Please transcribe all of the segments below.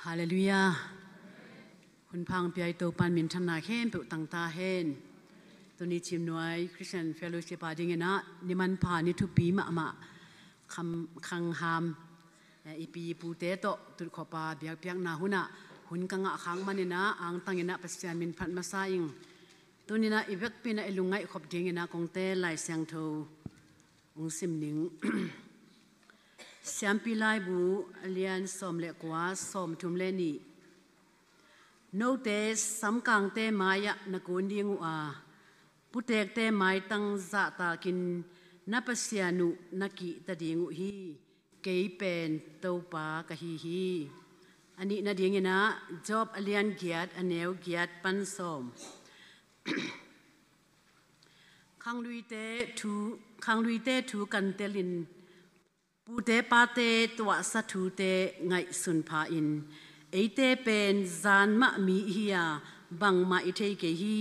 Hallelujah. Hun phang piai to pan min than na khen pe tang ta hen. Tuni chim nuai Christian Fellowship a ding ina niman pha ni thu pi ma ma kham khang ham ipi pu te to tur khopa biak piak na huna hun ka nga khang manina ang tangina Pasian min phat masa ing. Tunina ibek pina ilungai khop ding ina kongte lai siang tho ung sim ning. Siampi lai bu lian som le kwa som thum le ni. Note samkang te maya na kun ding u a. Putek te mai tang za ta kin na pasianu na ki ta ding u hi. Kei pen to pa ka hi hi. Ani na ding ina job alian giat aneu giat pan som. Khang lui te thu khang lui te thu kan telin pu te pa te tua sa thu te ngai sun pha in eite pen zan ma mi hi ya bang ma i thei ke hi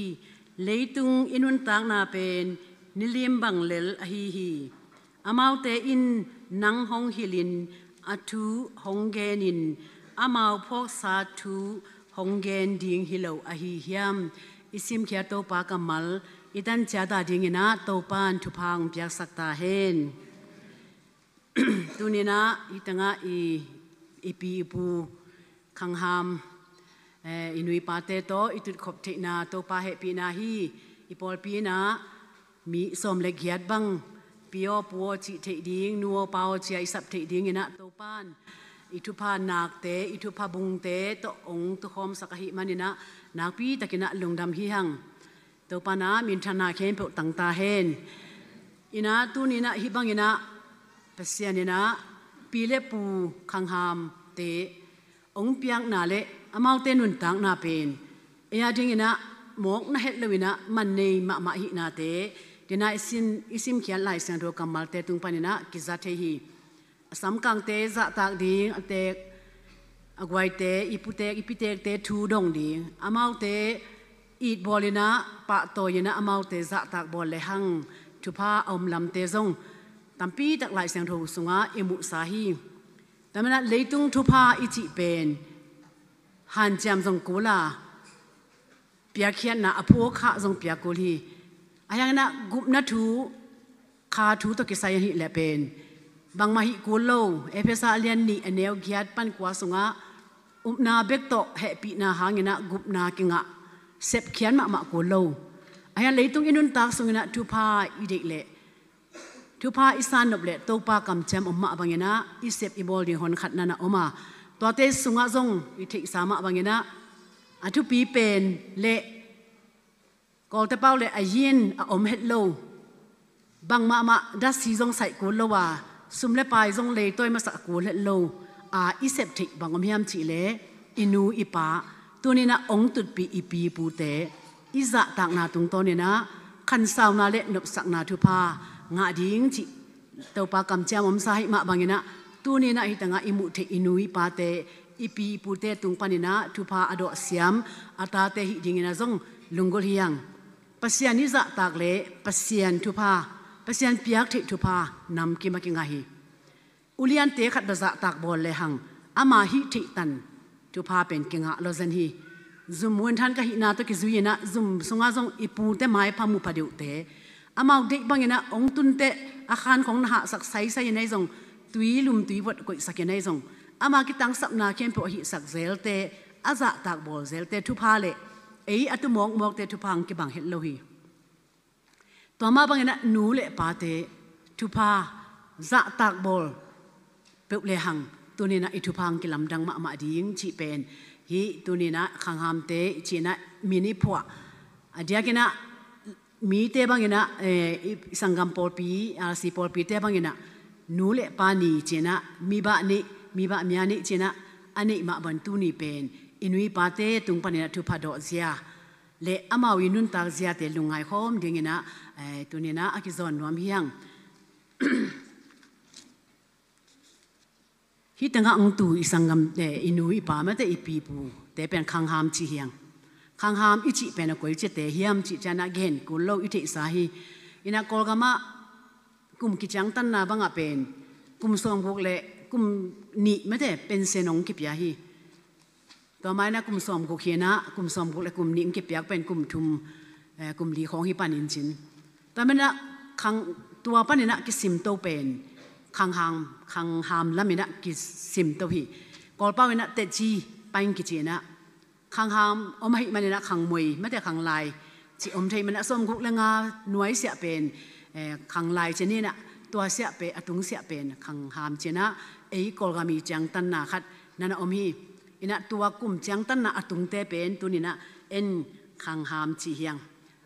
leitung inun tak na pen nilim bang lel a hi hi amau te in nang hong hilin athu hong genin amau phok sa thu hong gen ding hilo a hi hiam isim khia to pa kamal itan cha da ding ina to pan thu phang piak sakta hen. Tunina itanga i ipi ipu khangham inui pa te to itut khop the na to pa he pi na hi ipol pi na mi som le giat bang pio puo chi the ding nuo pao chi ai sap the ding ina to pan ithu pha nak te ithu pha bung te to ong to khom sakahi manina nak pi takina lungdam hi hang to pa na min thana khen pe tang ta hen ina tu ni na hi bang ina pasian ina pile pu khangham te ong piang na le amau te nun tang na pen eya ding ina mok na het lowina man nei ma ma hi na te dina isin isim khian lai sang ro kamal te tung panina kiza the hi sam kang te za tak ding ate agwai te ipute ipite te thu dong ding amau te it bolina pa to ina amau te za tak bol le hang thu pha om lam te zong tampi tak lai sang ro sunga imu sa hi tamana leitung thu pha ichi pen han jam zong kula pia khian na apho kha zong pia kul hi ayang na gup na thu kha thu to ki sai hi le pen bang ma hi kul lo efesa alian ni aneu giat pan kwa sunga upna bek to he pi na hangina gup na kinga sep khian ma ma kul lo ayan leitung inun tak sungina thu pha i de le thu pha isan nop le to pa kam chem omma bangina isep ibol ding hon khat na na oma to te sunga zong i thik sama bangina athu pi pen le kol te pau le ayin a om het lo bang ma ma da si zong sai ko lo wa sum le pai zong le toy ma sa ko le lo a isep thik bang om hiam chi le inu ipa tunina ong tut pi ipi pu te iza tak na tung to ni na khan saw na le nop sak na thu pha nga ding chi to pa kam cham om sa hi ma bangina tunina hi tanga imu the inu ipa te ipi pu te tung panina thu pha ado siam ata te hi dingina zong lungol hiang pasian iza tak le pasian thu pha pasian piak the thu pha nam ki ma ki nga hi ulian te khat baza tak bol le hang ama hi thi tan thu pha pen ki nga lo zan hi zum wen than ka hi na to ki zuina zum sunga zong ipu te mai pha mu pha deu te amau de bangina ong tun te akhan khong na ha sak sai sai nei zong tui lum tui wat koi sak nei zong ama ki tang sap na khem po hi sak zel te aza tak bol zel te thu pha le ei atu mok mok te thu phang ki bang het lo hi to ma bangina nu le pa te thu pha za tak bol pe le hang tunina i thu phang ki lam dang ma ma ding chi pen hi tunina khangham te china mini phwa adia kina mi te bangina sangam por pi rc por pi te bangina nu le pa ni china mi ba ni mi ba mya ni china ani ma ban tu ni pen inui pa te tung panina thu pha do zia le amawi nun tak zia te lungai khom dingina tunina akizon nuam hiang hi tanga ang tu isangam te inui pa ma te ipi pu te pen khangham chi hiang khangham ichi pen koi che te hiam chi chana gen kulo i the sa hi ina kolgama kum ki chang tan na banga pen kum song buk le kum ni ma te pen se nong ki pya hi To mai na kum som guk hi na kum som guk le kum ni ki piak pen kum thum kum li khong hi pan in chin. To mai na khang tua pan ina ki sim to pen khang hang khang ham lam ina ki sim to hi. Kol pau ina te chi pain ki chi na khang ham om hi man ina khang mui ma te khang lai chi om thei man som guk le nga nuai sia pen khang lai che ni na tua sia pe atung sia pen khang ham che na ei kol ga mi chang tan na khat nana om hi ina tua kum chang tan na atung te pen tunina en khang ham chi hiang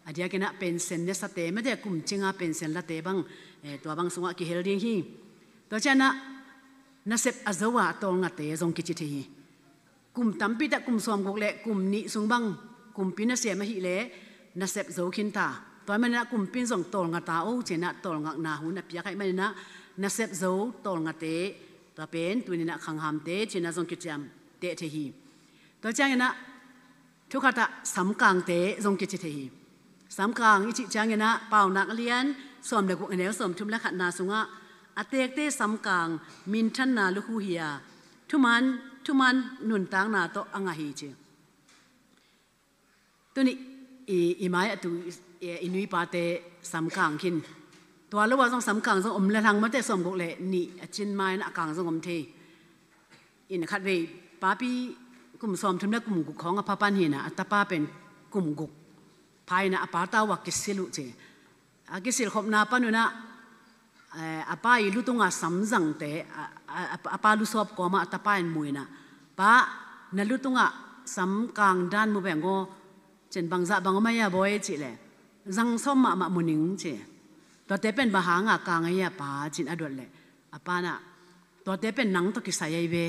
adia kena pensen ne sa te ma de kum chinga pensen la te bang tua bang sunga ki hel ding hi to chana na sep azawa tol nga te zong ki chi the hi kum tampi ta kum som guk le kum ni sung bang kum pin na se ma hi le na sep zo khin ta toy man na kum pin zong tol nga ta o che na tol ngak na hu na pia kai man na na sep zo tol nga te to pen tu ni na khang ham te che na zong ki cham te the hi to chang na thu kha ta sam kang te zong ki chi the hi sam kang i chi chang na pau nak lian som le ku ne som thum la khat na sunga atek te sam kang min than na lu hu hiya thuman thuman nun tang na to anga hi chi tu ni i i mai atu inui pa te sam kang khin tua lo wa zong sam kang zong om le thang ma te som gok le ni achin mai na kang zong om the in khat ve pa pi kum som thum le kum gu khong a pa pan hi na atapa pen kum guk phai na apa ta wa kisilu che a kisil khop na panu na apa i lutunga samjang te apa lu sop ko ma atapa en muina pa na lutunga sam kang dan mu bengo chen bang za bang ma ya boy chi le zang som ma ma muning che to te pen ba ha nga kang ya pa chin adot le apa na to te pen nang to ki sai ai ve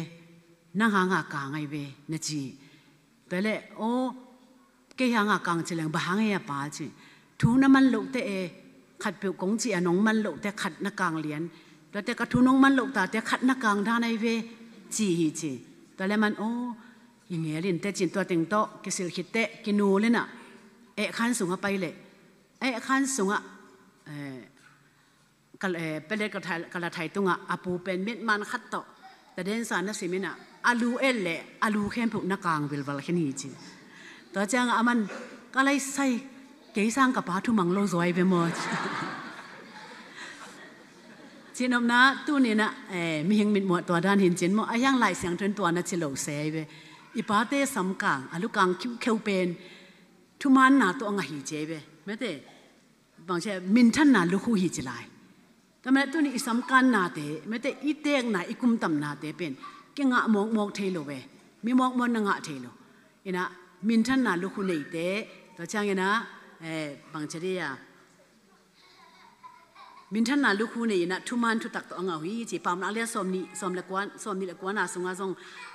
nang ha nga kang ai ve na chi te le o ke ha nga kang chi leng ba ha ya pa chi thu na man lo te e khat pe kong chi anong man lo te khat na kang lian to te ka thu nong man lo ta te khat na kang dan ai ve chi hi chi to le man o ยิงเงลินเตจินตัวติงโตกิสิลคิเตกินูเลยน่ะเอขันสูงไปเลยเอขันสูงอ่ะเออกะเอเปเลกะไทยกะละไทยตุงอ่ะอปูเป็นเม็ดมันขัดโตแต่เดนสารนัสิมิน่ะอาลูเอเลอาลูเข้มผุนักกางวิลวัลขึ้นฮีจิตัวจ้างอามันก็เลยใส่เกยสร้างกับปาทุมังโลซอยไปหมดจินอมนะตู้นี่นะเอมีหิงมิดหมดตัวด้านหินจินมออายังไหลเสียงทนตัวนะจิโลเซไปอีปาเตสำกังอาลูกังคิวเขียวเป็นทุมันนาตัวงหีเจเบไม่เตบางเช่มินทันนาลูกหูหีจิลายแต่แม้ตัวนี้สำคัญนาเตไม่เตอีเตงนาอีกุมตำนาเตเป็นเก่งะมองมองเทโลเวมีมองมองนงะเทโลอินะมินทันนาลูกหูในเตตัวช่างนะเออบางเช่เดียมินทันนาลูกหูในนะทุมันทุตักตัวงหีจีปามนาเลียสมนี่สมละกวนสมนี่ละกวนอาสุงอาซง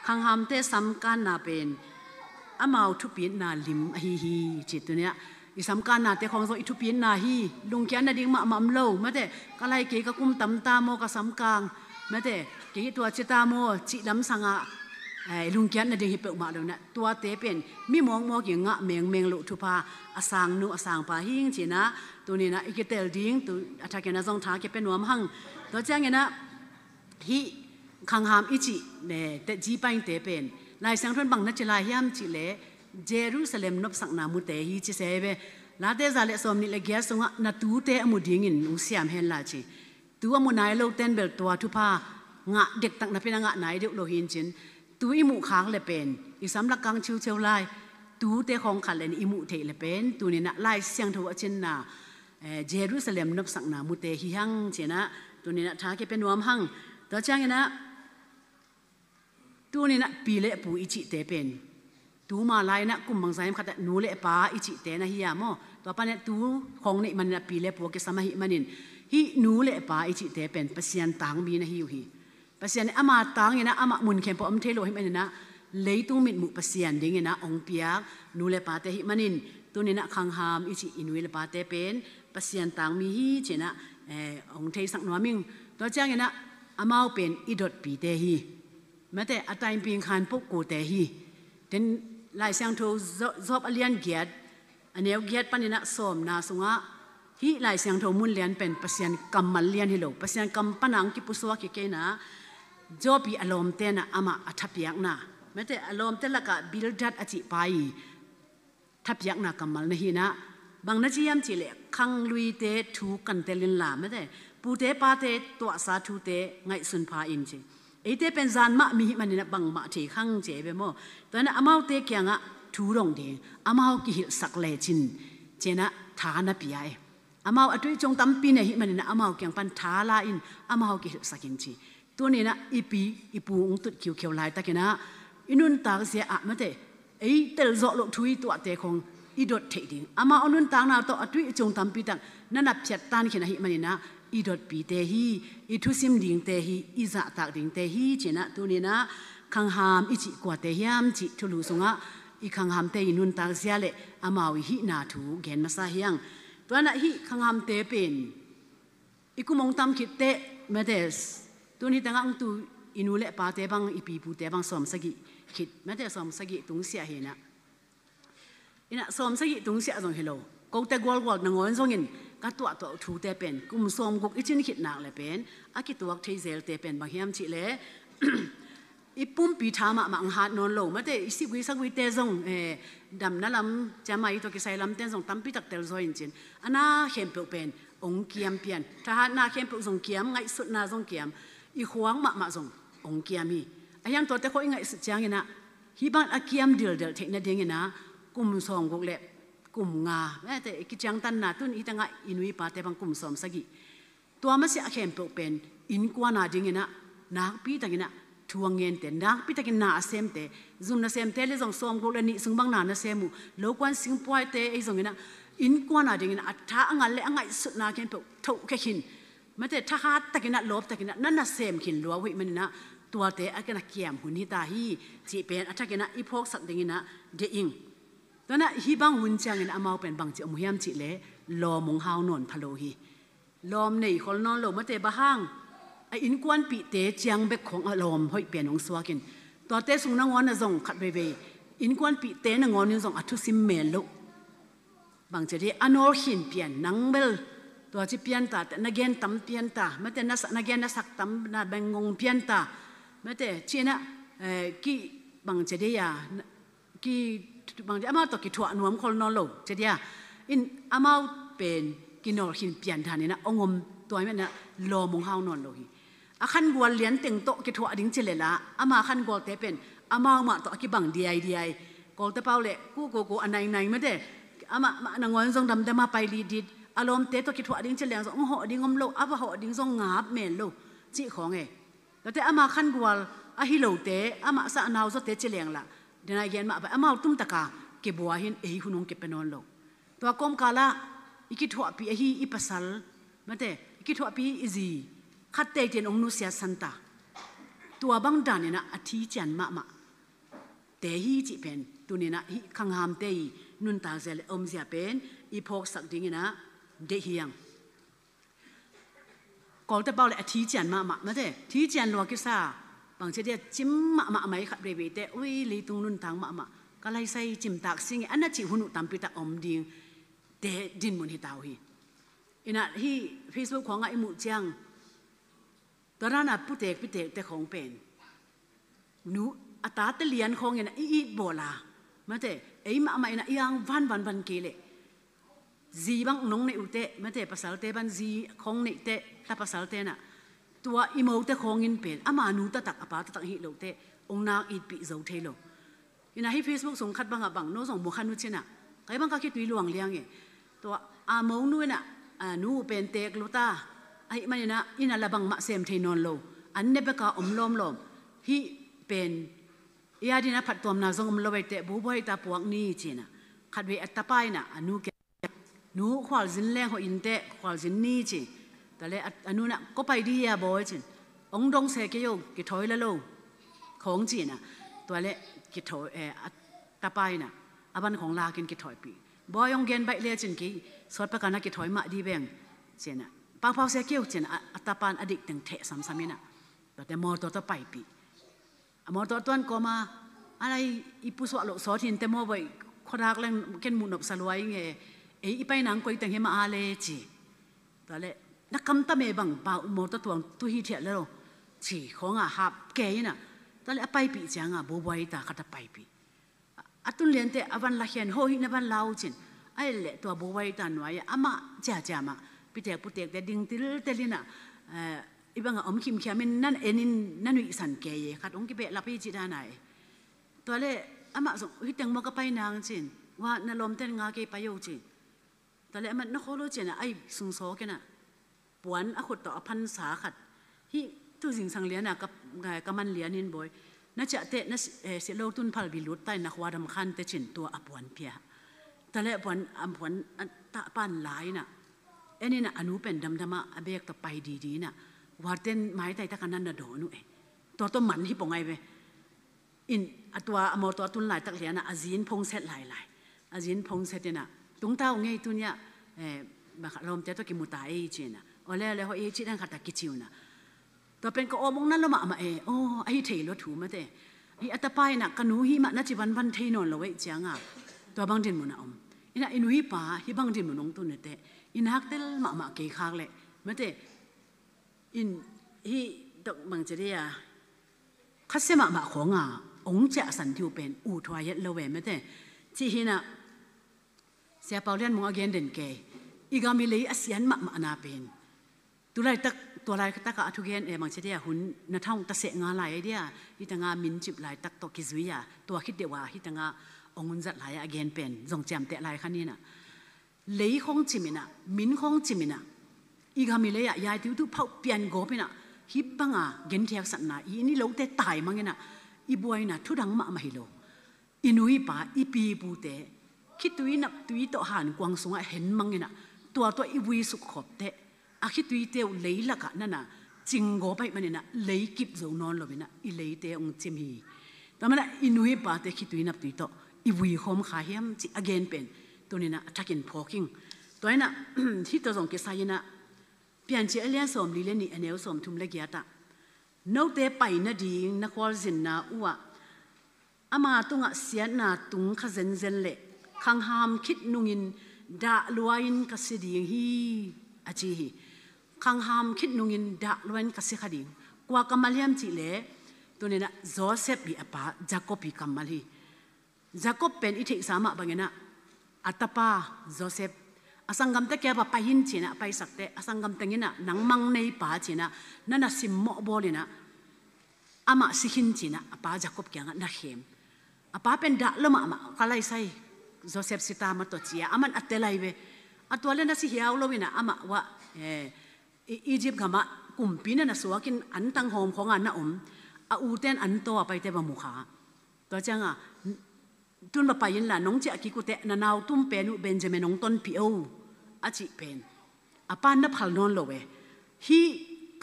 ขังหามเตสำคัญนาเป็นอามาทุปีนาลิมฮีฮีจิตตัวเนี้ยอีสำคัญนาเตของโซอิทุปีนาฮีลุงแกนดิ่งมามัมโลมาเตก็ไล่เกกกุมตำตามโมกสำคัญมาเตเกตัวจิตามโมจิลำสังอะไอ้ลุงแกนดิ่งฮิเปมาโลนะตัวเตเป็นมีมองมองอย่างงะเมงเมงลุทุพาอสังนุอสังปาหิงจีนะตัวนี้นะอีกเตลดิ่งตัวอัฐเกนะซงท้าเกเป็นหัวมังตัวเจ้าเงนะฮีขังหามอิจิเนี่ยเตจีไปเตเป็นลายสังทนบังนัจลายยามจิเลเยรูซาเล็มนบสักนามุเตฮีจิเซเบลาเตซาเลสมนิเลเกียสงะนาตูเตอมุดิงินอุเสียมเฮนลาจิตัวมุนายโลเตนเบลตัวทุพางะเด็กตักนับเป็นงะไหนเด็กโลหินจินตัวอิมุค้างเลเป็นอีสำลักกังชิวเชวไลตูเตของขันเลนอิมุเทเลเป็นตัวนี้นะไล่เสียงทวชินนาเยรูซาเล็มนบสักนามุเตฮีหังเจนะตัวนี้นะท้าเกเป็นวมหังตัวจ้างนะตัวนี้นะปีเละปูอิจิเตเป็นตูมาลายนะกุมบังไซมขัดนูเละปาอิจิเตนะฮิยามอตัวปะเนี่ยตูของนี่มันนะปีเละปูเกสมาหิมันินฮินูเละปาอิจิเตเป็นปะเซียนตังมีนะฮิวฮีปะเซียนอามาตังเนี่ยนะอามามุนเข็มปอมเทโลหิมันนะเลยตูมิดมุปะเซียนดิ่งนะองเปียกนูเละปาเตหิมันินตัวนี้นะขังหามอิจิอินุเลปาเตเป็นปะเซียนตังมีฮีเจนะเออองเทสักนัวมิงตัวจ้างเนี่ยนะอามาเป็นอิดดปีเตฮีแม้แต่อาตัยปิงขันปุกกูเตฮีเต็นลายเสียงทูจบอเลียนเกียรติอันนี้เกียรติปันนี่นะสมนาสุงะฮีลายเสียงทูมุนเลียนเป็นปะเซียนกำมันเลียนฮิโลปะเซียนกำปนังกิปุสวะกิเกนะจบอีอารมณ์เตนะอามาอัฐเปียกนะ Mate alom te laka Bildad achi pai thapiak na kamal na hi na bang na chiam chi le khang lui te thu kan telin la mate pu te pa te to sa thu te ngai sun pha in chi ei te pen zan ma mi hi manina bang ma the khang che be mo to na amau te kyanga thu rong ding amau ki hil sak le chin chena tha na pia e amau atui chong tam pi ne hi manina amau kyang pan tha la in amau ki hil sakin chi tu ni na ipi ipu ung tut khiu khiu lai takina inun tak sia a mate ei tel zo lo thui tu te khong i dot the ding ama onun tang na to atui chong tam pi tang nana phyat tan khina hi manina i dot pi te hi i thu sim ding te hi i za tak ding te hi chena tu ni na khang ham i chi kwa te hiam chi thulu sunga i khang ham te inun tak sia le amawi hi na thu gen ma sa hiang to na hi khang ham te pen ikumong tam khit te medes tu ni tanga tu inu le pa te bang ipi pu te bang som sagi khit mate som sagi tung sia he na ina som sagi tung sia zong hello ko te gol gol na ngon zong in ka tua to thu te pen kum som guk ichin khit nak le pen aki tuak thei zel te pen bang hiam chi le ipum pi tha ma ma hat non lo ma te isi gui sak gui te zong e dam na lam chamai to ki sai lam ten zong tam pi tak tel zo in chin ana khem pe pen ong kiam pian tha hat na khem pe zong kiam ngai sut na zong kiam i huang ma ma zong ong kiam hi ayang to te kho ngai su chiang ina hi ban a kiam dil del the na ding ina kum song guk le kum nga te ki chiang tan na tun itanga inui pa te bang kum som sagi tua ma si a khem pe pen in kwa na ding ina nak pi tangina thuang ngen te nak pi takin na asem te zum na sem te le zong som guk le ni sung bang na na semu lo kwan sing puai te ei zong ina in kwa na ding ina atha angal le angai sut na khem pe tho ke khin mate tha ha takina lop takina na na sem khin lo hui man na tua te akena kiam hun hi ta hi chi pen athakina i phok sak ding ina de ing tona hi bang hun chang in amau pen bang chi om hiam chi le lo mong hau non phalo hi lom nei khol non lo mate ba hang a in kwan pi te chiang bek khong a lom hoi pen ong suakin to te sung na ngon na zong khat ve ve in kwan pi te na ngon in zong athu sim mel lo bang che ri anor hin pian nang belตัวจีเปียนตาna gen tam pian ta mate na na gen na sak tam na bengong pian ta mate china ki bang che de ya ki bang ama to ki thua nuam khol no lo che dia in amau pen ki nor hin pian than na ongom toy me na lo mong hau non lo hi a khan gwal lian teng to ki thua ding chele la ama khan gwal te pen amau ma to ki bang diai diai kol te pau le ku ku ku anai nai mate ama ma na ngon jong dam dama pai li dit อารมณ์เตตัวคิดหัวดิ้งเฉลียงสองหัวดิ้งอมโลอับหัวดิ้งสองงาบเมนโลจีของเอแต่อามาขันกวลอาฮิโลเตอามาสะนาวสเตเฉลียงละเดนายเกนมาไปอามาตุ้มตะกาเก็บบัวหินเอหุนงเก็บเป็นนอนโลตัวกลมกาละอีกิถั่วปีฮีอีปัสลมาเตอีกิถั่วปีอีจีขัดเตเจนองนุเสียสันตาตัวบังดานเนี่ยนะอธิจันมามาเตฮีจีเป็นตัวเนี่ยนะฮิขังหามเตยนุนตาเซลอมเสียเป็นอีพกสักดิ่งนะเดฮียงกอลแต่เบาเลยทีเจียนมามามาเด้ทีเจียนลัวกิซาบางเจเดียจิมมามาไม่ขับเรเวเตอุ้ยลีตุงนุนทางมามาก็ไล่ใส่จิมตากสิงอันนั้นจีหุนุตามปิตาอมดิงเตดินมุนฮิตาวฮีอินะฮีเฟซบุ๊กของไอ้หมูเจียงตอนนั้นผู้เตกผู้เตกแต่ของเป็นหนูอัตาเตเลียนของเงินอีอีโบลามาเด้ไอ้มามาอินะยังวันวันวันเกเลจีบังน้องในอุเตมาเตภาษาเตบันจีของในเตตาภาษาเตน่ะตัวอีโมเตของอินเป็นอามานูตะตักอปาตะตักฮิโลเตองนางอีปิโจเทโลอินะให้เฟซบุ๊กส่งคัดบังอะบังโนส่งบุคันนุชินะใครบังก็คิดตุยหลวงเลี้ยงเงตัวอาโมนูน่ะอานูเป็นเตกลุตาไอ้มันนะอินะละบังมะเซมเทนอนโลอันเนบกะอมลอมลอมฮิเป็นยาดีนะผัดตัวนาจงอมลอยเตบุบอยตาปวงนี่จีนะขัดเวอัตตาไปนะอนุเกนูขวาจินแรงหัวอินเตขวาจินนี่จีแต่เลยอนุน่ะก็ไปดีอะบอยจีองดงเสกโยกิถอยละโลของจีน่ะตัวเละกิถอยเออตาไปน่ะอาบันของลากินกิถอยปีบอยองเกนใบเลียจินกีสวดประกันนักกิถอยมาดีเบงจีน่ะปังเผาเสกโยจีน่ะอัตตาปานอดีตถึงเทสามสามีน่ะแต่มอตัวตัวไปปีมอตัวตัวก็มาอะไรอีปุสวะโลสอทินเตมอไว้ขดักเล่นเกนมุนบสลวยเงเออีไปนังกอยตังเฮมาอาเลจีตัวเละนักคำตะเมบังปาอุโมตัวตัวตุฮีเทียเลโลจีของอ่ะหับเกยน่ะ Tale apai pi chianga bo buai ta kata pai pi. Atun lian te avan la hian ho hi na van lau chin. Ai le tua bo buai ta nuai ama cha cha ma pitek putek te ding til telina ibanga om khim khiamin nan enin nanui san ke ye khat ong ki be la pi chi da nai. Tua le ama zong hi teng mo ka pai nang chin wa na lom ten nga ke pa yo chin. Tale ama na kholo chen ai sung so ke na puan a khut to a phan sa khat hi tu jing sang lian a ka ka man lian in boy na cha te na se lo tun phal bi lut tai na khwa dam khan te chin tua a puan pia tale puan am puan ta pan lai na eni na anu pen dam dama a bek to pai di di na warten mai tai ta kanan na do nu e to to man hi pongai ve in atua amo to tun lai tak lian a zin phong set lai lai a zin phong set na tung tau ngei tu nya ba lom te to ki muta e chi na ole le ho e chi dan khata ki chiu na to pen ko omong na lo ma ma e o ai thei lo thu ma te hi atapai na kanu hi ma na chi van van thei non lo we chianga to bang din mu na om ina inui pa hi bang din mu nong tu ne te in hak tel ma ma ke khak le ma te in hi dok bang che ya khase ma ma kho nga ong cha san thiu pen u thwa yet lo we ma te chi hi na sia pau lian mong again den ke igami lei asian ma ma na pen tu lai takตัวlai ta ka athu gen e mang che dia hun na thong ta se nga lai dia hi ta nga min chip lai tak to ki zui yaตัวคิดเดว่าhi ta nga ongun zat lai again pen zong cham te lai khani na lei khong chimina min khong chimina igami le ya yai tu tu phau pian go pina hi banga gen thiak san na i ni lo te tai mangena i buai na thu dang ma ma hi lo inui pa i pi pu te khi tui nap tui to han kwang sunga hen mangena tua to i wui su khop te a khi tui te lei la ka na na ching go pai manena lei kip zo non lo bina i lei te ong chim hi tamana inui pa te khi tui nap tui to i wui khom kha hiam chi again pen tunina attacking poking toina hi to zong ke sayina pian chi alian som li le ni aneu som thum le gya ta no te pai na ding na kwal zin na uwa ama tunga sian na tung kha zen zen le khang ham khit nungin da luain ka si ding hi achi hi khang ham khit nungin da luain ka si khading kwa kamaliam chi le tunina Joseph bi apa Jacob bi kamal hi Jacob pen i thei sama bangena atapa Joseph asangam te ke ba pahin china pai sakte asangam tengina nangmang nei pa china nana simmo bolina ama sihin china apa Jacob kyanga na hem apa pen da lama ama kalai sai Joseph sita ma to chia aman atelai ve atwale na si hiaw lowina ama wa Egypt gama kumpina na suakin antang hom khonga na om a uten an to apai te ba mukha to changa tun ba payin la nong cha ki ku te na naw tum pe nu Benjamin nong ton pi o a chi pen apan na phal non lo we hi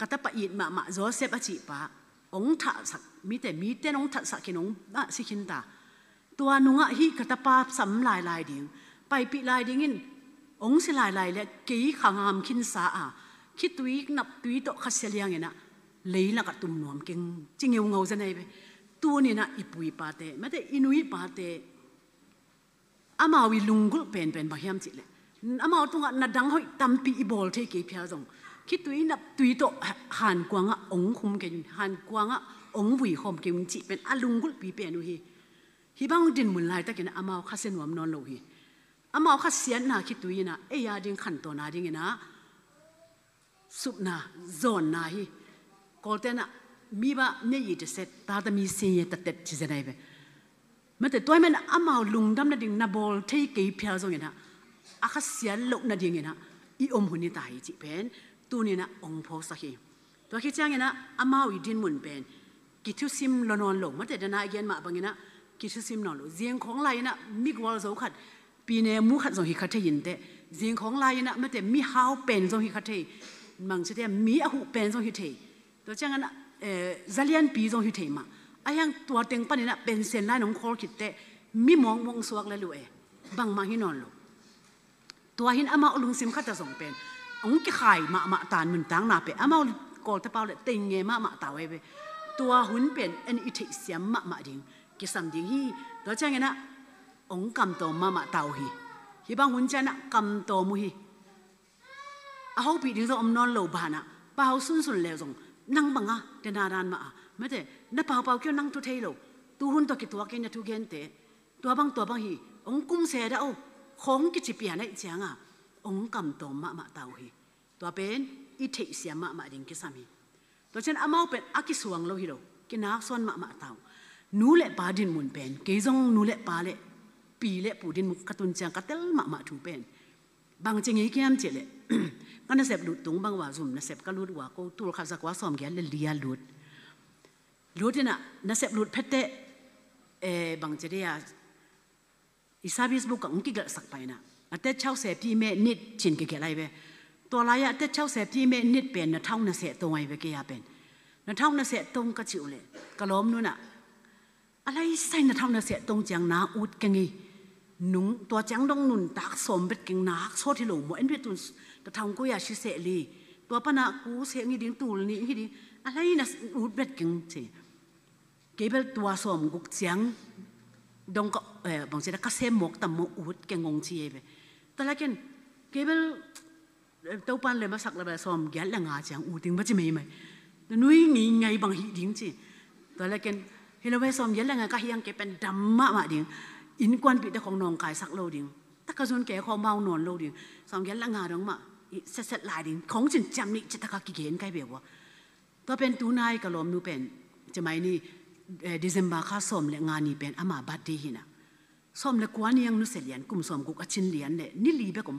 kata pa it ma ma Joseph a chi pa ong tha sak mi te mi te nong tha sak ki nong na si khin taตัวนุงะhi kata pa sam lai lai ding pai pi lai ding in ong si lai lai le ki khangam khin sa a khi tui nap tui to kha seliang ina lei la ka tum nuam king chingeu ngau zanai be tu ni na ipui pa te ma te inui pa te amawi lungul pen pen ba hiam chi le amao tunga na dang hoi tampi i bol the ke phya jong khi tui nap tui to han kwanga ong khum ke han kwanga ong vui khom ke chi pen alungul pi pe nu hi hi bang din mun lai takin amao kha sen wam non lo hi amao kha sian na khi tui na e ya ding khan to na ding ina sup na zon na hi kolte na mi ba ne yi te set ta ta mi sin ye ta tet chi zenai be ma te toy men amao lung dam na ding na bol thei ke phya zong ina a kha sian lo na ding ina i om huni ta hi chi pen tu ni na ong pho sa hi to khi chang ina amao i din mun pen ki thu sim lo non lo ma te dana again ma bangina ki thu sim non lo jiang khong lai na mi gwal zo khat pi ne mu khat zo hi khat yin te jiang khong lai na ma te mi hao pen zo hi khat thei mang che te mi a hu pen zo hi thei to chang ana zalian pi zo hi thei ma ayang tua teng pan ina pen sen lai nong khol khit te mi mong mong suak le lu e bang ma hi non lo tua hin ama ulung sim khata zong pen ong ki khai ma ma tan mun tang na pe ama kol ta pau le teng nge ma ma ta we be tua hun pen en i thei siam ma ma ding ki sam ding hi to chang ina ong kam to ma ma tau hi hi bang hun chana kam to mu hi a ho pi ding zo om non lo ba na pa ho sun sun le zong nang banga te na ran ma Mate na pau pau kyo nang tu thei lo tu hun to ki tua ke na thu gen te tua bang tua bang hi ong kum se da o khong ki chi pia nai chianga ong kam tom ma ma tau hi tua pen i thei sia ma ma ding ki sami to chen amau pen aki suang lo hi lo ki nak son ma ma tau nu le pa din mun pen ke zong nu le pa le pi le pu din mu katun chang katel ma ma thu pen bang ching hi kiam che le kan na sep lut tung bang wa zum na sep ka lut wa ko tur kha zakwa som gya le lia lut lut na na sep lut phete e bang che dia i service book ang ki gal sak pai na ate chau se pi me nit chin ke ke lai be to la ya te chau se pi me nit pen na thau na se to ngai be ke ya pen na thau na se tong ka chiu le ka lom nu na alai sai na thau na se tong chang na ut ke ngi nung to chang dong nun tak som bet king na so thi lo mo en be tun ta thau ko ya shi se li to pa na ku se ngi ding tul ni hi ding alai na ut bet king che kebel tua som guk chiang dong ko bang che ka se mok tam mo ut ke ngong chi ye be talaken kebel to pan le ma sak la ba som gyal la nga chiang u ting ba chi mei mai nui ngi ngai bang hi ding chi talaken hilo we som gyal la nga ka hiang ke pen dam ma ma ding in kwan pi ta khong nong kai sak lo ding ta ka zun ke kho mau non lo ding som gyal la nga dong ma set set lai ding khong chin cham ni chi ta ka ki gen kai be wa to pen tu nai ka lom nu pen chemai ni December kha som le nga ni pen ama birthday hi na som le kwa niang nu se lian kum som guk achin lian le ni li be kum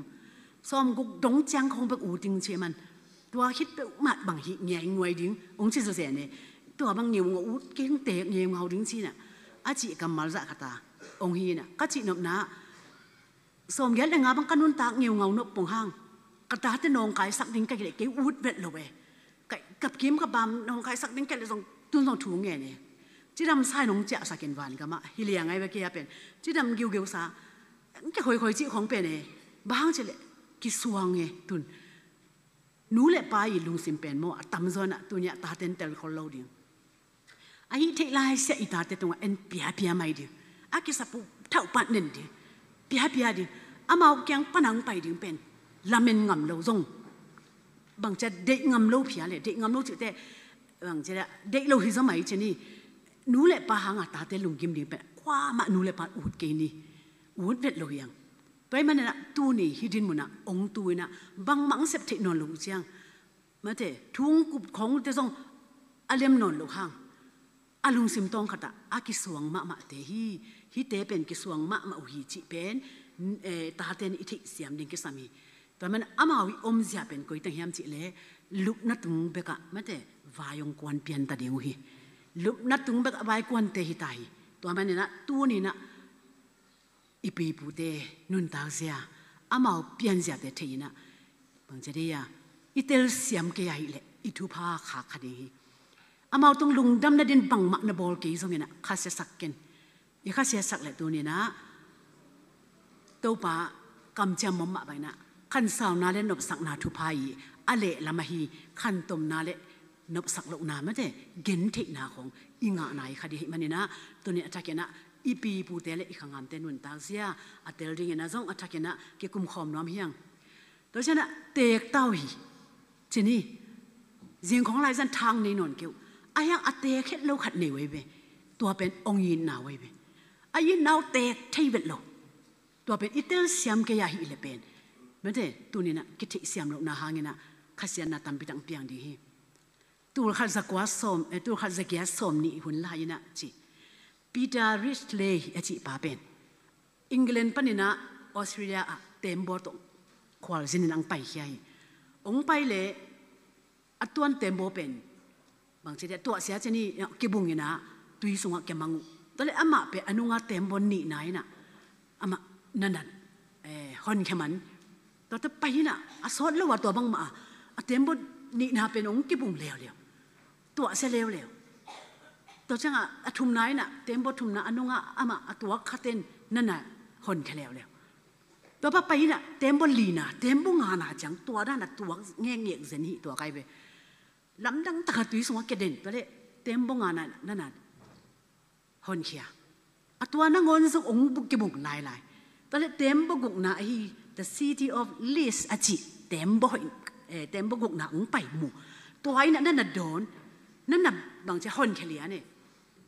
som guk dong chang khong be u ting che man tua hit be ma bang hi nge nguai ding ong chi zo se ne tua bang nge ngo u keng te nge ngau ding chi na a chi kam mal za khata ong hi na ka chi nop na som gel le nga bang kanun tak ngeu ngau nop pong hang ka ta te nong kai sak ding ka le ke ut vet lo we kai kap kim ka bam nong kai sak ding ke le song tun song thu nge ne จีดำใส่นงเจ้าสักินวันก็มาฮิเลียงไงเวกี้เป็นจีดำกิวกิวซาแกคอยคอยจีของเป็นเอบางเจเลยกิสวงเงตุนนูเละไปลุงสิมเป็นโมตัมซอนตุนยตาเต็นเตลคนเราดิไอ้เทลายเสียอีตาเตตงเอ็นเปียเปียไม่ดิอากิสับเท่าปันเน่นดิเปียเปียดิอามาเกียงปนังไปดิเป็นลาเมนงำเราซงบางจะเด็กงำเราเพียเลยเด็กงำเราจุดเตบางจะเด็กเราฮิสมัยเจนี่นูเละปะหางตาเตลุงกิมดิเป็นคว้ามานูเละปะอูดเกนี่อูดเวทโลยังไปมันน่ะตูนี่ฮิดินมุนะองตูนะบางมังเสพเทนอนลุงเจียงมาเตทุงกุบของเตซงอเลมนอนลุหางอาลุงซิมตองขัดอากิสวงมะมะเตฮีฮิเตเป็นกิสวงมะมะอุฮิจิเป็นตาเตนอิทิเสียมดิงกิสามีแต่มันอามาวิอมเสียเป็นกุยตังเฮียมจิเลลุกนัดตุงเบกะมาเตวายงกวนเปียนตาเดียวฮีลุกนัดตุงเบกวายกวนเตหิตายตัวมันนี่นะตัวนี่นะอีปีปูเตนุนตาเสียอามาเปียนเสียเตเทีนะบางเจดียอีเตลเสียมเกยเลอีทุพาขาคดีอามาตรงลุงดำนาดินบังมะนบอลกีส่งเนี่ยนะข้าเสียสักกันอีข้าเสียสักแหละตัวนี้นะตัวปากำเจียมมะไปนะขันสาวนาเลนบสักนาทุพายีอเลละมหีขันตมนาเลนบสักลกนาไม่ได้เกนเทนาของอิงานายคดีมันนี่นะตัวนี้อัตเกนะอีปีปูเตเลอีขังงามเตนุนตาเสียอัตเตลริงนะซงอัตเกนะเกกุมขอมน้อมเฮียงตัวเช่นน่ะเตกเต้าหีจีนี่เสียงของลายสันทางในนนเกี่ยวอายังอัตเตเข็ดโลขัดในไว้เบตัวเป็นองยินนาไว้เบอายินนาวเตกเทเวลโลตัวเป็นอิเตลเสียมเกียหีเลเป็นไม่ได้ตัวนี้นะกิทิเสียมโลนาหางนะข้าเสียนาตัมปิตังเปียงดีตัวขัดสกวาสมตัวขัดสเกียสมนี่หุ่นลายนะจีปีเตอร์ริชเลย์อจีปาเป็นอังกฤษปนินะออสเตรเลียเต็มบอตขวาจินนังไปเฮียองไปเลยอัตวนเต็มบอเป็นบางทีตัวเสียเจนี่กิบุงนะตุยสุงะเกมังตอนนี้อามาเป็นอนุงาเต็มบนนี่นายนะอามานั่นนั่นเอฮอนเขมันตัวจะไปนะอาสอดแล้วว่าตัวบังมาเต็มบนนี่นาเป็นองกิบุงเลวเลวตัวเสียเลวเลวตัวจังอะทุมนายน่ะเต็มบทุมนะอนุงะอามาตัวคาเตนนั่นน่ะหอนแคลวเลวตัวปะไปน่ะเต็มบลีน่ะเต็มบงาน่ะจังตัวด้านน่ะตัวแง่เงียกเซนี่ตัวไกไปลำดังตะตุยสงเกเด่นตัวเละเต็มบงาน่ะนั่นน่ะหอนเขียตัวนั่งงอนสุองบุกิบุงลายลายตัวเละเต็มบกุกน่ะฮี the city of Lis อะจิเต็มบเต็มบกุกน่ะองไปหมู่ตัวไอ้นั่นน่ะโดน Nan na bang che hon kheli ane.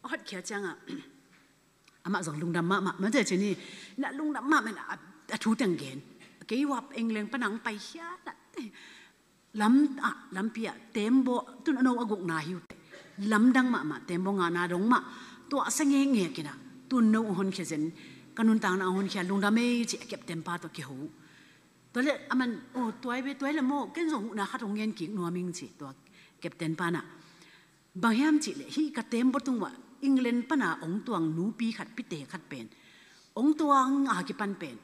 Hot khia chang a ama zong lungdam ma ma ma che chini na lungdam ma men a thu teng gen. Kei wap engleng panang pai hia na lam a lampi a tembo tun ano aguk na hiu lam dang ma ma tembo nga na dong ma to asa nge nge kina tun no hon khe zen kanun tang na hon khia lungdam e chi kep tempa to ki hu to le aman o toy be toy le mo ken zo na kha tong ngen ki nuaming chi to captain pa na banghiam chi le hi ka tembo tung wa England pa na ong tuang nu pi khat pi te khat pen ong tuang a ki pan pen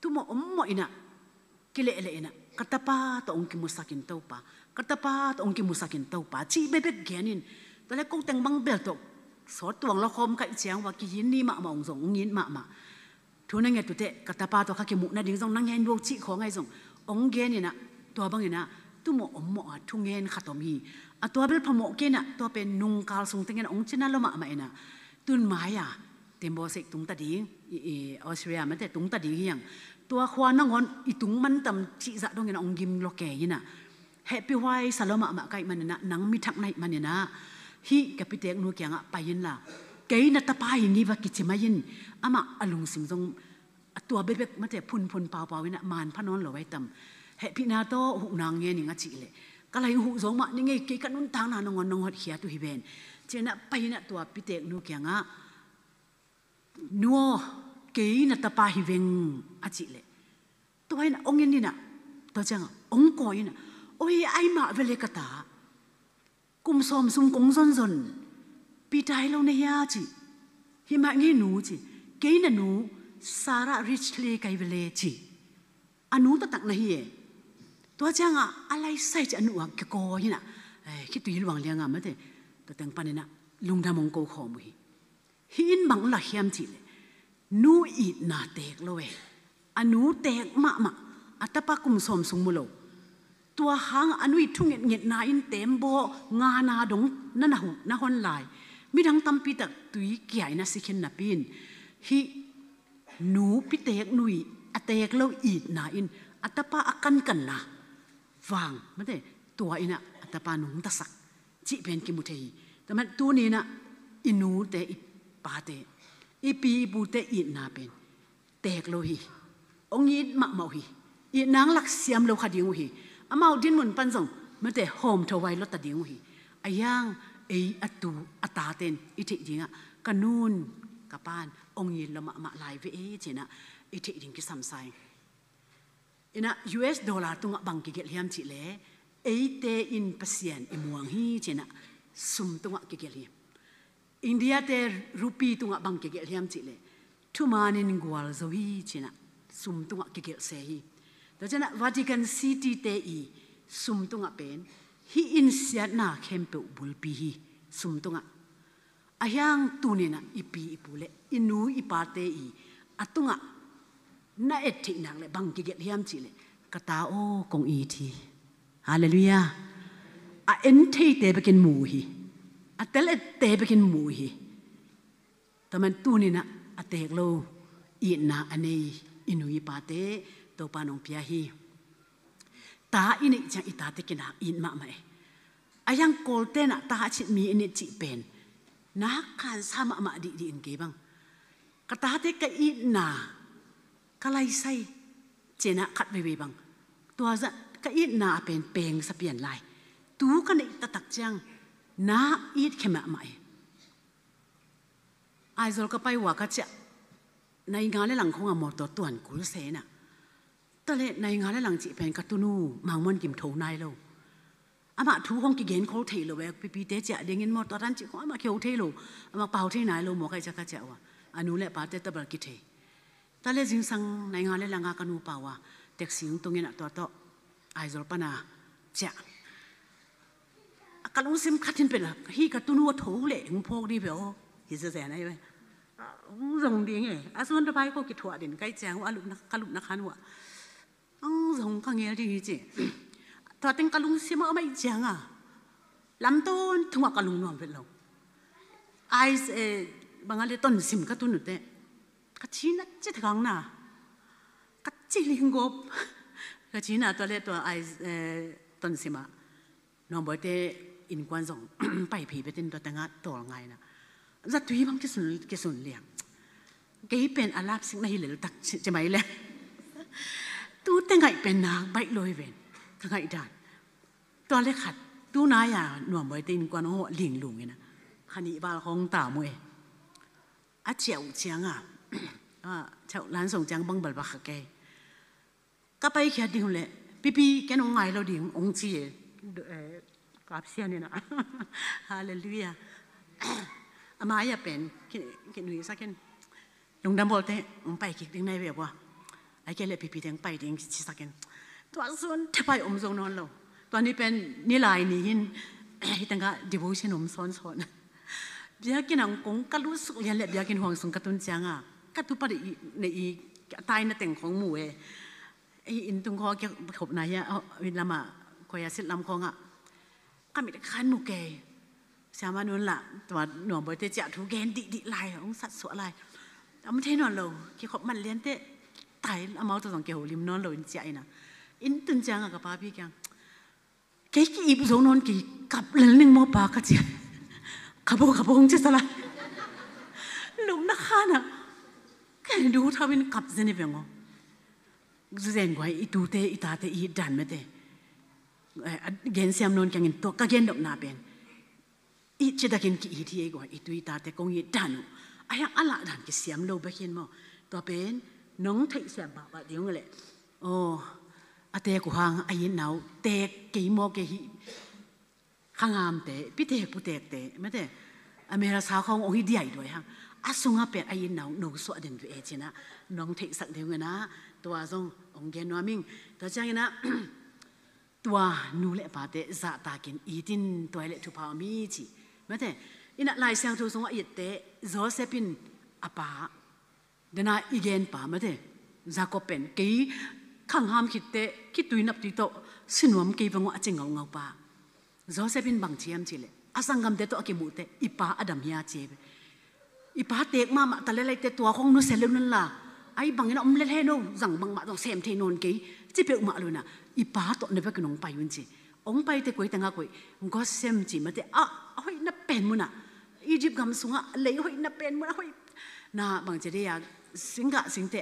tu mo om mo ina kile le ina katapa to ong ki musakin to pa katapa to ong ki musakin to pa chi be be genin to le kong teng bang bel to so tuang lo khom kai chiang wa ki yin ni ma ma ong zong ngin ma ma thu na nge tu te katapa to kha ki mu na ding zong nang hen wo chi kho ngai zong ong gen ina to bang ina tu mo om mo a thu ngen khatom hi a to bel phamo ke na to pe nung kal sung tengen ong china lo ma ma ina tun maya tembo sek tung ta ding i Australia ma te tung ta ding yang tua khwa na ngon i tung man tam chi za dong ina ong gim lo ke ina happy wai saloma ma kai man na nang mi thak nai man na hi kapitek nu kyanga payin la ke na ta pa ni ba ki chima yin ama alung sim jong atua bebek ma te phun phun pau pau ina man phanon lo wai tam happy na to hu nang nge ni nga chi le kalai hu zong ma ni nge ke kanun tang na ngon nong hot hia tu hi ben chena paina tua pitek nu kyanga nuo ke na ta pa hi veng achi le to hain ong in ni na to chang ong ko ina oi ai ma vele ka ta kum som sum kong zon zon pi tai lo ne ya chi hi ma nge nu chi ke na nu Sara Richley kai vele chi anu ta tak na hi e to chang a alai sai chi anu wa ke ko ina eh ki tu luang liang a ma te to teng panina lungda mong ko kho mu hi hi in bang la hiam chi le nu i na tek lo we anu tek ma ma atapa kum som sung mu lo tua hang anui thu nget nget na in tem bo nga na dong na na hu na hon lai mi dang tam pi tak tui kiai na sikhin na pin hi nu pi tek nui atek lo i na in atapa akan kan na wang ma te tua ina atapa nung ta sak chi pen ki mu thei taman tu ni na inu te i pa te i pi bu te i na pen tek lo hi ong i ma mau hi i nang lak siam lo kha ding hi amau din mun pan zong ma te hom tho wai lo ta ding hi ayang ei atu ata ten i the dinga kanun kapan ong i lo ma ma lai ve e chena i the ding ki sam sai ina US dollar tunga bang ki gel hiam chi le ei te in pasien imuang hi chena sum tunga ki gel hi India te rupee tunga bang ki gel hiam chi le thumanin gwal zo hi chena sum tunga ki gel se hi to chena Vatican City te i sum tunga pen hi in siat na khem pe bul pi hi sum tunga ayang tunina ipi ipule inu ipa te i atunga na et thi nang le bang ki gel hiam chi le kata o kong i thi hallelujah a en thei te bekin mu hi a tel et te bekin mu hi taman tunina atek lo i na anei inui pa te to pa nong pia hi ta ini chang ita te kina in ma ma e ayang kol te na ta chi mi ini chi pen na khan sa ma ma di di in ke bang kata te ka i na kalai sai chena khat ve ve bang tua za ka i na pen peng sa pian lai tu ka nei ta tak chang na i khema ma e Aizol ka pai wa ka cha nai nga le lang khonga mo to tuan kul se na ta le nai nga le lang chi pen ka tunu mang mon kim tho nai lo ama thu hong ki gen kho thei lo we pi pi te cha ding in mo to ran chi kho ama kheu thei lo ama pau thei nai lo mo kai cha ka cha wa anu le pa te tabal ki thei ta le jing sang nai nga le langa ka nu pa wa taxi tung ina to to Aizol pana cha kalung sim khatin pe la hi ka tunu tho le ng phok di be o hi se se nai we rong ding e a suan ta pai ko ki thua din kai chang wa lu na kalu na khan wa ang rong ka ngel ding hi chi to teng kalung sim a mai chang a lam ton thua kalung nuam ve lo ai se bangali ton sim ka tunu te ka chi na chi thang na ka chi ling gop ka chi na to le to ai ton sima nong boy te In kwan zong pai phi betin to tanga tol ngai na za tui bang ki sun ki sun liang kei pen alap sing na hi lel tak che mai le tu te ngai pen na bai loi ven ka ngai dan to le khat tu na ya nuam boi te in kwan ho ling lung ina khani bal hong ta mu e a chiao chiang a a chau lan song chang bang bal ba kha ke ka pai khia ding le pipi ken ong ngai lo ding ong chi e kap sia ni na hallelujah ama ya pen ki nui sa ken lungdam bol te ong pai ki ding nai ve wa ai ke le pipi ding pai ding chi sa ken to sun the pai om zong non lo to ni pen ni lai ni hin hi tanga devotion om son son biakin ang kong kalu suk lian le biakin huang sung katun chianga katu pa ne i tai na teng khong mu e i in tung kho ke khop na ya win lama ko ya sit lam khonga kami khan mu ke siama nun la tua nuam boi te cha thu gen di di lai ong sat su lai am the non lo ki khop man lian te tai amau to song ke ho lim non lo in cha ina in tun changa ka pa pi kyang ke ki ip zo non ki kap len ning mo pa ka chi kabo kabo ong che sala lum na khana ke du thawin kap zeni bengo zen gwai i tu te i ta te i dan me te gen siam non kyang in to ka gen dok na pen i che da kin ki i thi e gwa i tu i ta te kong i dan aya ala dan ki siam lo ba khin mo to pen nong thei siam ba ba ding le o ate ku hang ai nau te ke mo ke hi khangam te pi te pu te te me te amera sa khong ong hi diai doi hang asunga pe ai nau no so den ve china nong thei sak ding na tua zong ong gen no ming to chang na tua nu le pa te za ta kin i tin toy le thu pa mi chi ma te ina lai sang thu song a te Josephine apa dana igen pa ma te Jacob pen ke khang ham khit te ki tuinap ti to sinuam ke bango aching ngau ngau pa Josephine bang chiam chile asangam te to akimu te ipa adam hiya che ipa tek ma ma tale lai te tua khong nu selun la ai bang ina om le he no zang bang ma dong sem the non ke chi pe ma lu na ipa to ne ba kinong pai yun chi ong pai te koi tanga koi go sem chi ma te a hoi na pen mu na Egypt gam sunga lei hoi na pen mu na hoi na bang che de ya singa singte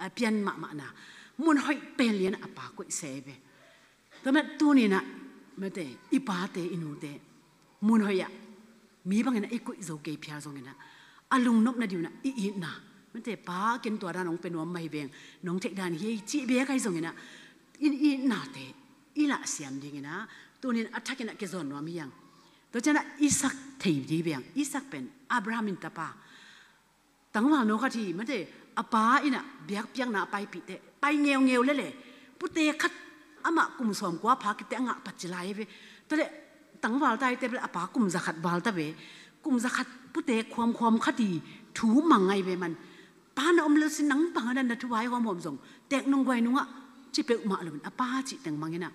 a pian ma ma na mun hoi pen lian apa koi se be to ma tu ni na ma te ipa te inu te mun hoi ya mi bang ina ikoi zo ke phya zo ina alung nop na diu na i i na ma te pa ken to ra nong pen wa mai beng nong thek dan hi chi be kai zo ina in i na te i la siam ding ina tunin athakina ke zon wa mi yang to chana Isak thei di beng Isak pen Abraham in tapa tangwa no kha thi ma te apa ina biak piang na pai pi te pai ngeu ngeu le le pu te khat ama kum som kwa pha ki te nga pachilai ve to le tangwal tai te apa kum za khat bal ta ve kum za khat pu te khwam khwam khati thu mangai ve man pa na om le sin nang pang na na thu wai hom hom zong tek nong gwai nunga chi pe ma lo apa chi teng mangina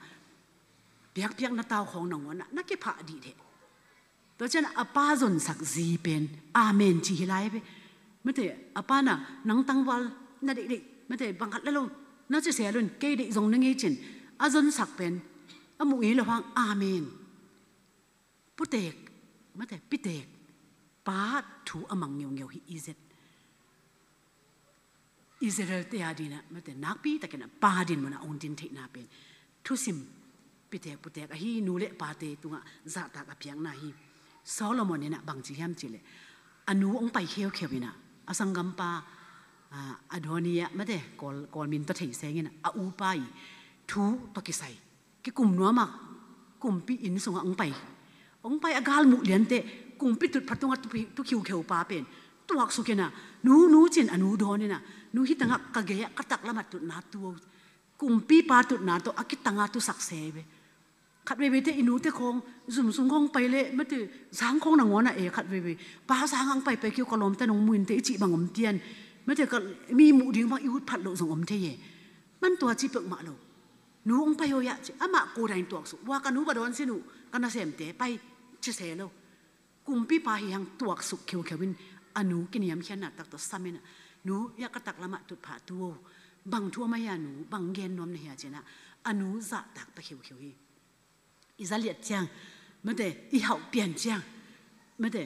biak piak na tau khong nong na na ke pha di the to chen apa zon sak zi pen amen chi hilai ve mate apa na nang tangwal na de de mate bang khat lo na chi se lun ke de zong na nge chin a zon sak pen amu ngi lo hang amen pu tek mate pi tek pa thu amang ngeu ngeu hi izet Israel te adina mate nak pi takena pa din mana ong din the na pen thu sim pi tek pu tek a hi nu le pa te tunga za ta ka piang na hi Solomon ina bang chi hiam chi le anu ong pai kheu kheu ina asangam pa Adonia mate kol kol min ta thei seng ina a u pa i thu to ki sai ki kum nuama ma kum pi in sunga ong pai ong pai agal mu lian te kum pi tut phatunga tu tu khiu kheu pa pen tuak su kena nu nu chin anu don ina nu hi tanga ka ge ka tak lama tu na tu kum pi pa tu na to akitanga tu sak se be khat ve ve te inu te khong zum sung khong pai le ma te sang khong na ngona e khat ve ve pa sang ang pai pai kyu kolom te nong muin te chi bang om tian ma te ka mi mu ding bang i phat lo zong om the ye man tua chi pek ma lo nu ong pai yo ya chi ama ko rain tuak su wa ka nu ba don sinu kana sem te pai chi se lo kum pi pa hi hang tuak su kheu khewin anu kiniam khian na tak to samina nu ya ka tak lama tu pha tu bang thua ma ya nu bang gen nom ne ya chena anu za tak ta kheu kheu hi izaliat chiang Mate i hau pian chiang mate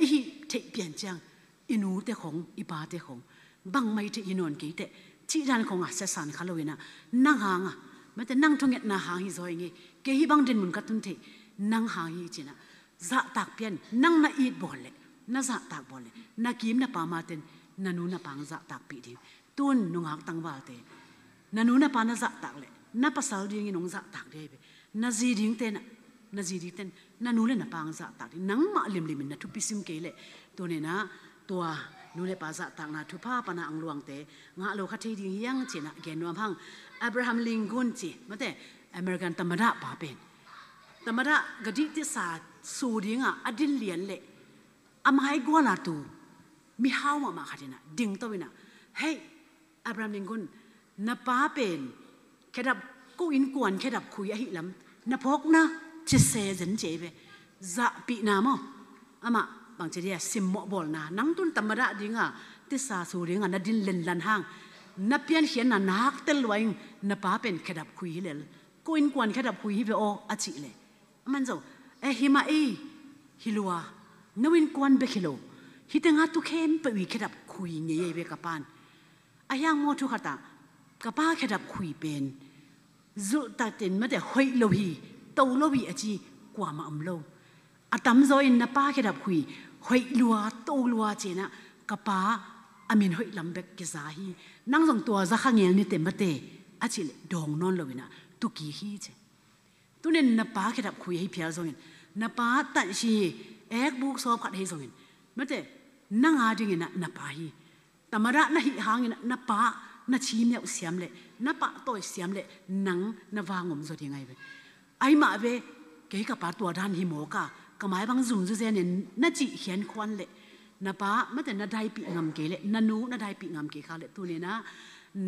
i hi thei pian chiang i nu te khong i pa te khong bang mai te inon ke te chi dan khong a se san khaloina nang hanga mate nang thunget na hang hi zoi nge ke hi bang din mun ka tun the nang hang hi china za tak pian nang na it bol le na za tak bol le na kim na pa ma ten na nu na pang za tak pi ding tun nungak tangwal te na nu na pa na za tak le na pasal ding in ong za tak de be na zi ding te na na zi ding ten na nu le na pang za tak nang ma lim lim in na thu pisim ke le to ne na tua nu le pa za tak na thu pa pa na ang luang te nga lo kha thei ding yang che na gen nuam hang Abraham Lincoln chi mate American tamada pa pen tamada gadi ti sa su ding a adin lian le amai gwala tu mi hau ma ma khatina ding to wina hey Abraham Lincoln na pa pen khedap ko in kuan khedap khui a hi lam na phok na chi se zen che ve za pi na mo ama bang che dia sim mo bol na nang tun tamara dinga ti sa su ringa na din len lan hang na pian hian na nak tel waing na pa pen khedap khui hi lel ko in kuan khedap khui hi ve o a chi le man zo e hi ma e hilua nawin kuan be khilo hi te nga tu khem pe wi khedap khui nge ye ve kapan ayang mo thu khata kapa khedap khui pen zu ta tin ma de hoi lo hi to lo wi achi kwa ma am lo atam zo in na pa khedap khui hoi lua to lua che na kapa amin hoi lam bek ki za hi nang jong tua za kha ngel ni te ma te achi le dong non lo ina tu ki hi che tunin na pa khedap khui hi phial zongin na pa tan shi ek buk so phat hi zongin mate na nga ding ina na pa hi tamara na hi hangin na pa na chi meuh siam le na pa toi siam le nang na wangom zo ding ai ve ai ma ve ke ka pa tua dan hi mo ka kamai bang zum zu zen na chi hian khwan le na pa mate na dai pi ngam ke le na nu na dai pi ngam ke kha le tu ne na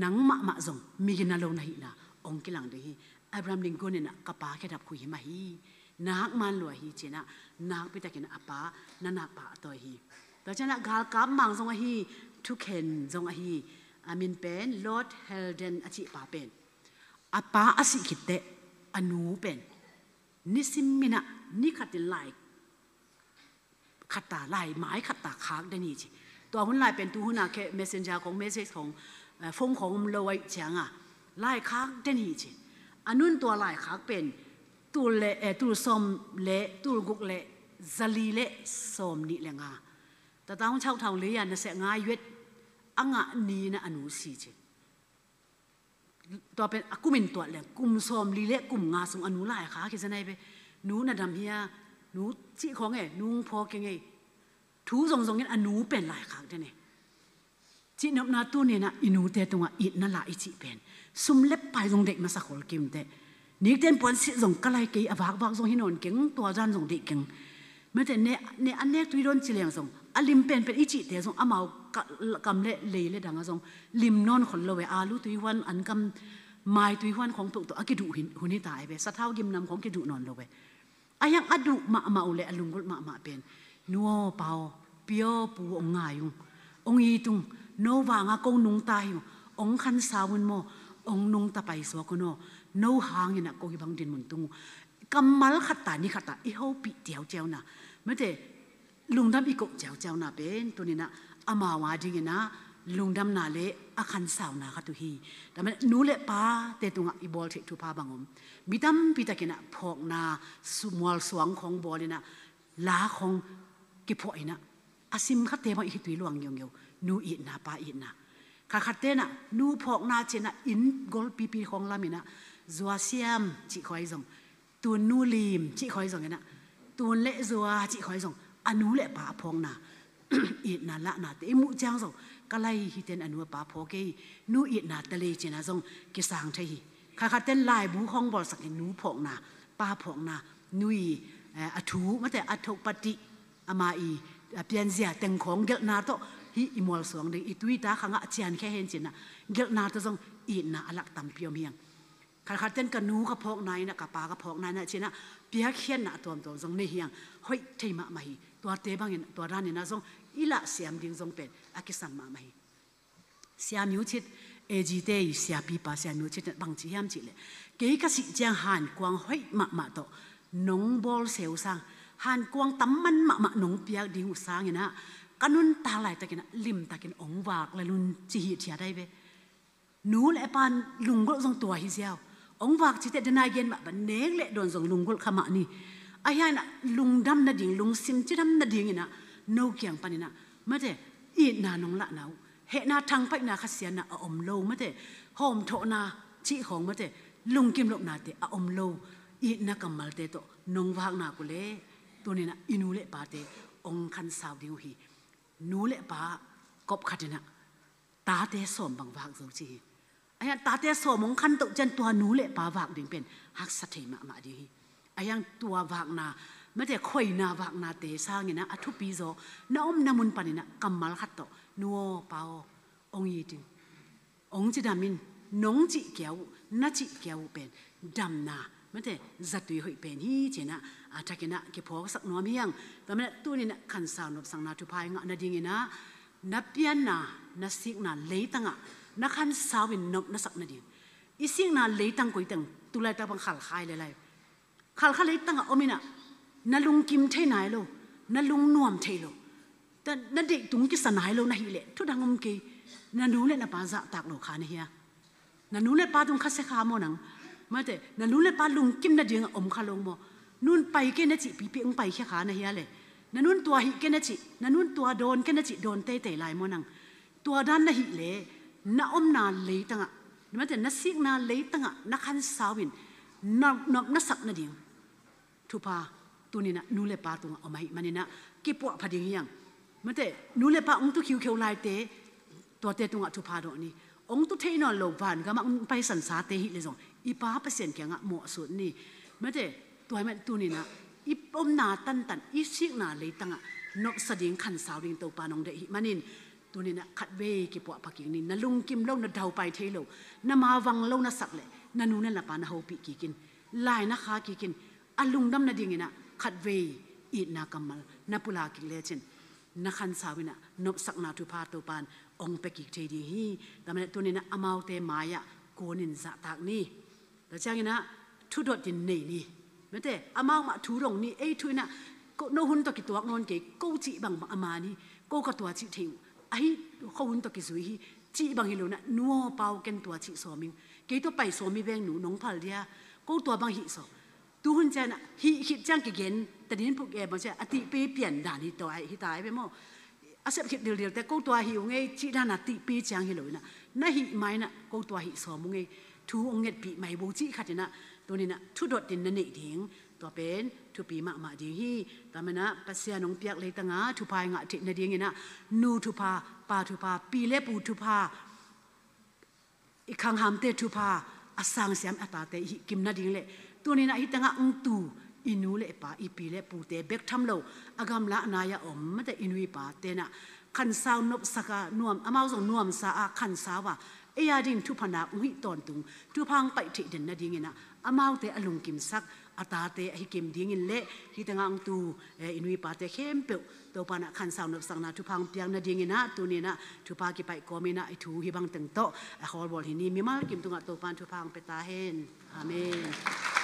nang ma ma zong mi na lo na hi na ong kilang de hi Abraham Lincoln in ka pa ke dap khu hi ma hi nak man lo hi chena nak pi takin apa na na pa to hi to chena gal kap mang zong a hi thu khen zong a hi amin pen Lord Helden achi pa pen apa asi khitte anu pen nisim mina ni khatin lai khata lai mai khata khak de ni chi to hun lai pen tu huna ke messenger kong message kong phong khong lo wai changa lai khak de ni chi anun to lai khak pen tu le tu som le tu guk le zali le som ni le nga ta taung chau thang le ya na se nga yet anga ni na anu si chi ตัวเป็นกุมินตัวเลยกุมซอมลีเละกุมงาสงอนุลายค่ะคิดจะไหนไปหนูน่ะดำเฮียหนูจีของไงนูพอเก่งไงทูทรงทรงนี้อนูเป็นลายค่ะเดนี่จีนบนาตัวเนี่ยนะอินูเตตรงอ่ะอินั่นละอิจีเป็นซุมเล็บไปทรงเด็กมาสักคนกิมเตนี่เต้นปวนสิทรงกะไลเกยอวากวากทรงหินนเก่งตัวจานทรงเด็กเก่งไม่แต่เนเนอันเนตุยโดนจีเลียงทรงอลิมเป็นเป็นอิจิเตทรงอมาวกำเละเลยเลดังทรงลิมนอนคนเลวอาลูตุยวันอันกำไม้ตุยวันของตุตัวอกิดุหินหุนิตายไปสะเท้ากิมนำของกิดุนอนเลวอายังอดุมามาอุเลอลุงกุลมามาเป็นนัวเปาเปียวปูองงายุงองอีตุงโนวางากงนุงตายอยู่องคันสาวุนโมองนุงตะไปสัวกุโนโนหางนี่นะโกกิบังดินมุนตุงกำมัลขัดตานี่ขัดตาอีเฮาปีเตียวเจ้านะไม่แต่ลุงดำอีกเจ้าเจ้านะเป็นตัวนี้นะอามาวาดิ่งนะลุงดำนาเลอาคันสาวนาคตุฮีแต่มันนูเลปาเตตุงอีบอลเทตุพาบังอมมีตั้มปีตะกินะพอกนาสุมวลสวงของบอลนะลาของกิพอยนะอาซิมขัดเตบังอีตุยลวงยงยนูอีนาปาอีนาขาขัดเตนะนูพอกนาเจนะอินกอลปีปีของลามินะจัวเซียมจีคอยซงตัวนูลีมจีคอยซงนะตัวเละจัวจีคอยซงอนุเละปาพองนาอีนาละนาเตมุจางซงกะไลฮิเตนอนุปาพอเกนูอีนาตะเลเจนะซงกิสังเทฮีขาขัดเตนลายบูของบอลสักนูพองนาปาพองนานุยอทูมาแต่อทุปฏิอามาอีเปียนเสียเต็งของเกลนาโตฮีอิมวลสวงเดอีตุยตาขังอาเจียนแค่เห็นจินะเกลนาโตซงอีนาอลักตัมเปียวเมียงขัดขัดเต้นกะนูกะพอกนายนะกะปากะพอกนายนะเชนะเปียเขียนนะตัวตัวซงในเฮียงห้อยเทมะมาฮีตัวเตบังเงินตัวร้านนี่นะซงอีละเสียมดิ่งซงเป็นอากิสัมมามาฮีเสียมิวชิดเอจีเตยเสียปีปาเสียมิวชิดบางจียามจีเลยเกยกสิจางหันกวางห้อยมามาโต Nong bol seu sang han kuang tam man ma ma nong piak ding u sang ina kanun ta lai takina lim takin ong wak la lun chi hi thia dai ve nu le pan lungul zong tua hi ziao ong wak chi te denai gen ma ban nek le don zong lungul khama ni ayan lungdam na ding lung sim chi dam na ding ina no kyang panina mate i na nong la nau he na thang pai na kha sian na a om lo mate hom tho na chi khong mate lungkim lo na te a om lo i na kamal te to nong wak na ku le tu ni na inu le pa te ong khan saw ding hi nu le pa kop khatina ta te som bang wak zo chi aya ta te som ong khan to chen tua nu le pa wak ding pen hak sa thei ma ma ding hi ayang tua wak na mate khoi na wak na te sang ina athu pi zo na om na mun panina kamal khat to nuo pao ong yi ting ong chi damin nong chi kiau na chi kiau pen dam na mate zatui hoi pen hi chena atakina ke phok sak nuam hiang tamna tu ni na khan sa nop sang na thu phai nga na ding ina na pian na na sik na leitanga na khan sawin nop na sak na ding ising na leitang koi tang tulai ta bang khal khai le lai khal kha leitanga omina na lung kim the nai lo na lung nuam the lo ta na de tung ki sanai lo na hi le thu dang om ke na nu le na pa za tak lo kha na hiya na nu le pa tung kha se kha mo nang ma te na nu le pa lung kim na ding om kha long mo nun pai ke na chi pi pi ong pai kha kha na hiya le na nun tua hi ke na chi na nun tua don ke na chi don te te lai mo nang tua dan na hi le na om na le tanga ma te na sik na le tanga na khan sawin na na na sak na ding thu pa tunina nu le pa tunga omai manina ki po phading yang mate nu le pa ong tu khiu kheu lai te to te tunga thu pa do ni ong tu thei no lo van ga ma pai san sa te hi le zong i pa pasien kya nga mo su ni mate tuai ma tunina i om na tan tan i sik na le tanga nok sading khan saw ding to pa nong de hi manin tunina khat ve ki po paking ni na lung kim lo na dau pai thei lo na ma wang lo na sak le na nu na la pa na ho pi ki kin lai na kha ki kin alung dam na dingina khat ve i na kamal na pula ki le chin na khan sawina nop sak na thu pha to pan ong pe ki the di hi tamne tunina amau te maya konin za tak ni ta changina thu dot tin nei ni mate amau ma thu rong ni ei thu na ko no hun to ki tuak non ke ko chi bang ama ni ko ka tua chi theu ai ko hun to ki zui hi chi bang hi lo na nuo pau ken tua chi so ming ke to pai so mi beng nu nong phal dia ko tua bang hi so tu hun chen hi hi chang ki gen tanin puk e mo che ati pe pian dan hi to ai hi tai be mo asep khit dil dil te ko tua hi nge chi dan ati pe chang hi lo na na hi mai na ko tua hi so mu nge thu ong nget pi mai bo chi khat na to ni na thu dot tin na nei ding to pen thu pi ma ma ding hi tamana pasia nong piak le tanga thu pai nga thi na ding ina nu thu pa pa thu pa pi le pu thu pa i khang ham te thu pa asang siam ata te hi kim na ding le tu ni na hi tanga ung tu inu le pa ipi le pu te bek tham lo agam la na ya om te inui pa te na khan saw nop saka nuam amao zong nuam sa a khan sawa e ya ding thu phana ui ton tung thu phang pai thi den na ding ina amao te alung kim sak ata te hi kim ding in le hi tanga ung tu inui pa te khem pe to pa na khan saw nop sang na thu phang piang na ding ina tu ni na thu pa ki pai ko mi na i thu hi bang teng to a hol bol hi ni mi mal kim tunga to pan thu phang pe ta hen. Amen.